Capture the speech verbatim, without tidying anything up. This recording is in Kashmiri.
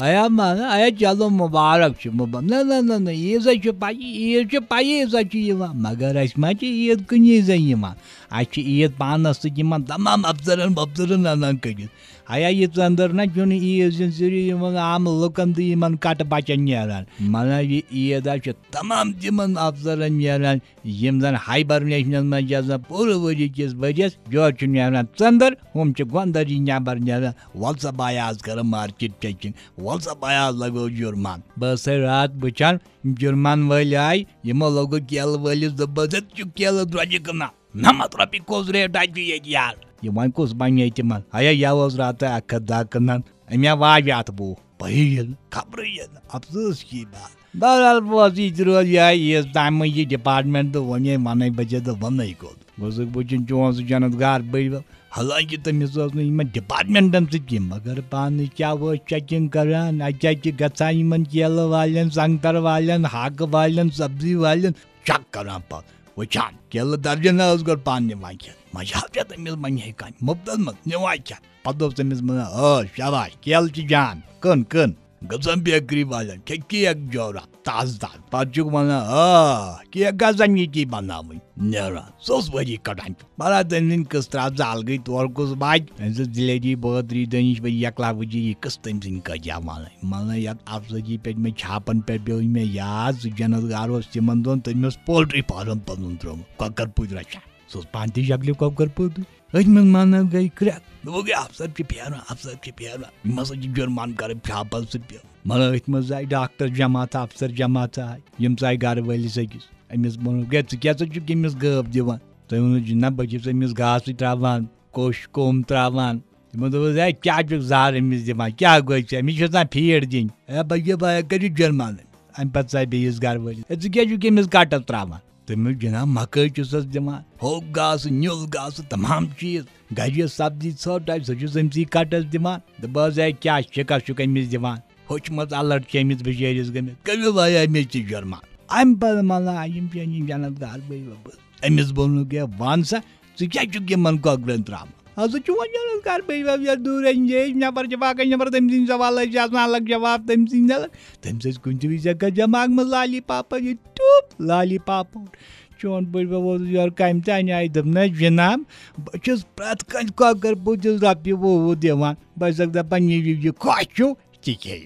ایا مانا، ایا چلو مبارک چھُ، مبارک۔ نہ، نہ، نہ، نہ، عیٖذ حظ چھِ پَیی، عیٖذ چھِ پَیی، عیٖذ حظ چھِ یِوان، مگر اَسہِ ما چھِ عیٖد کُنی زٔنۍ یِوان۔ اَسہِ چھِ عیٖد پانَس سۭتۍ یِمَن تمام افسرَن وفسرَن اَنان کٔڑِتھ۔ ایا یہِ ژٔنٛدٕر نہ چھُنہٕ عیٖذ چھُنہٕ صرف یِمَن عام لُکَن تہٕ یِمَن کَٹہٕ بَچَن نیران۔ مانا یہِ عیٖد حظ چھِ تمام تِمَن افسرَن نیران، یِم زَن ہائبرنیشنَس منٛز چھِ آسان پوٗرٕ ؤری کِس ؤریَس۔ یورٕ چھُ نیران ژٔنٛدٕر، ہُم چھِ گۄندَر یہِ نٮ۪بَر نیران۔ وَلہٕ سا بایہِ، آز کَرو مارکیٹ چیکنگ، وَلہٕ سا بایہِ، آز لَگو جُرمان۔ بہٕ ٲسَے راتھ وٕچھان، جُرمان وٲلۍ آے، یِمو لوگُکھ کیلہٕ وٲلِس، دوٚپمَس، "ہے، ژٕ چھُکھ کیلہٕ درٛۄجہِ کٕنان؟ نَمَتھ رۄپیہِ کۄس ریٹ آسہِ ژےٚ ییٚتہِ، یار؟" یہِ وۄنۍ کُس بَنہِ ییٚتہِ منٛز؟ ہیا، یَوٕ اوس راتَے اَکھ ہَتھ دَہ کٕنان، أمۍ ہا واجہِ اَتھ بوٗ۔ بہٕ ہے یِنہٕ، خبرٕے یِنہٕ، افسوس چھِ یہِ بات۔ بہرحال، بہٕ اوسُس یہِ تہِ روز یِہوٚے عیٖذ تام یہِ ڈپارٹمنٹ تہٕ وۄنۍ ہے وَنَے بہٕ ژےٚ تہٕ وَنَے کوٚت۔ گوٚژھُکھ بہٕ وٕچھُن چون سُہ جنت گار بٔرِو۔ حالانکہِ تٔمِس اوس نہٕ یِمَن ڈپارٹمنٹَن سۭتۍ کِہیٖنۍ، مگر پانہٕ کیٛاہ اوس چیکنگ کران، اَتہِ کیٛاہ چھِ گژھان یِمَن کیلہٕ والٮ۪ن، سنگتر والٮ۪ن، ہاکہٕ والٮ۪ن، سبزی والٮ۪ن، چیک کران پَتہٕ۔ وٕچھان، کیلہٕ درجن ٲس گۄڈٕ پانہٕ نِوان کھٮ۪تھ۔ مجہِ ہاو ژےٚ تٔمِس وۄنۍ ہے کانٛہہ مُفتَس منٛز نِوان کھٮ۪تھ۔ پَتہٕ اوس تٔمِس وَنان، "آ، شاباش، کیلہٕ چھِ جان، کٕن، کٕن۔" گژھان بیکری والٮ۪ن، کھےٚ کیک جورا، تازٕ تازٕ۔ پَتہٕ چھُکھ وَنان، "آ، کیک گژھان ییٚتی بَناوٕنۍ۔" نیران، سُہ اوس ؤری کَڑان۔ بَرا تٔمۍ سٕنٛدۍ قٕصہٕ ترٛاو زٕ الگٕے، تورٕ کُس بَچہِ؟ أمۍ سٕنٛز دِلیری بٲتری دٔنِش بہٕ یَکلا وٕجہِ یہِ قٕصہٕ تٔمۍ سٕنٛدۍ کٲجا وَنٕنۍ۔ مَنان یَتھ افسٲجی پٮ۪ٹھ مےٚ چھاپَن پٮ۪ٹھ پیوٚو مےٚ یاد، سُہ جنت گار اوس تِمَن دۄہَن، تٔمۍ اوس پولٹری فارم پَنُن ترٛوومُت، کۄکَر پوٗتۍ رَچھان۔ سُہ اوس پانہٕ تہِ شکلہِ کۄکَر پوٗتُے۔ أتھۍ منٛز مَنان گٔے کرٛٮ۪کھ۔ دوٚپُکھ، "ہے، افسر چھِ پھیران، افسر چھِ پھیران۔ یِم ہسا چھِ جُرمان کران چھاپس سۭتۍ پٮ۪وان۔" مطلب، أتھۍ منٛز آیہِ ڈاکٹر جماعت، افسر جماعت آیہِ۔ یِم ژاے گرٕ وٲلِس أکِس۔ أمِس ووٚنُکھ، "ہے، ژٕ کیٛاہ سا چھُکھ أمِس غٲب دِوان؟" تٔمۍ ووٚنُس، "جِناب، بہٕ چھُس أمِس گاسہٕ ترٛاوان، کوٚش کوٚم ترٛاوان۔" تِمو دوٚپُس، "ہے، کیٛاہ چھُکھ زہر أمِس دِوان؟ کیٛاہ گوٚو ژےٚ؟ أمِس چھُ آسان فیٖڈ دِنۍ۔" ہے، بہٕ کیٛاہ، بہٕ کٔرِو جُرمانہٕ۔ اَمہِ پتہٕ ژاے بیٚیِس گرٕ وٲلِس، "ہے، ژٕ کیٛاہ چھُکھ أمِس کَٹَس ترٛاوان؟" تٔمِس جناب مکٲے چھُسَس دِوان، ہوٚکھ گاسہٕ، نیُل گاسہٕ، تمام چیٖز۔ گرِ یۄس سبزی ژھٔٹ آسہِ، سۄ چھُس أمسٕے کَٹَس دِوان۔ دوٚپمَس، "ہے، کیٛاہ شِکَس چھُکھ أمِس دِوان؟ ہوٚچھمٕژ اَلَٹ چھِ أمِس بِچٲرِس گٔمٕژ۔ کٔرِو وۄنۍ أمِس تہِ جُرمان۔" اَمہِ پَتہٕ مَلان یِم پیٚن یِم جنت گار بٔے وۄبٕس۔ أمِس ووٚنُکھ، "ہے، وَن سا، ژٕ کیٛاہ چھُکھ یِمَن کۄکرَن ترٛاوان؟" ہسا چھُ وۄنۍ جنت گار بٔے وۄبٕس، یَتھ دوٗر اَنہِ جیش نٮ۪بر چھِ باقٕے نٮ۪بر، تٔمۍ سٕنٛدۍ سوال ٲسۍ آسان الگ جواب تٔمۍ سٕنٛدۍ الگ۔ تٔمۍ سٕنٛز کُنہِ تہِ وِزِ ہٮ۪کان دٮ۪ماغ منٛز لالی پاپا یہِ ٹیوٗپ، لالی پاپا۔ چون بٔڈۍ بَب اوس یورٕ کامہِ تہِ اَنہِ آیہِ، دوٚپ، "نہ جِناب، بہٕ چھُس پرٛٮ۪تھ کٲنٛسہِ کۄکَر پوٗتِس رۄپیہِ وُہ وُہ دِوان۔ بہٕ چھُسَکھ دَپان، نِیِو یہِ خۄش چھُو، تہِ کھیٚیِو۔"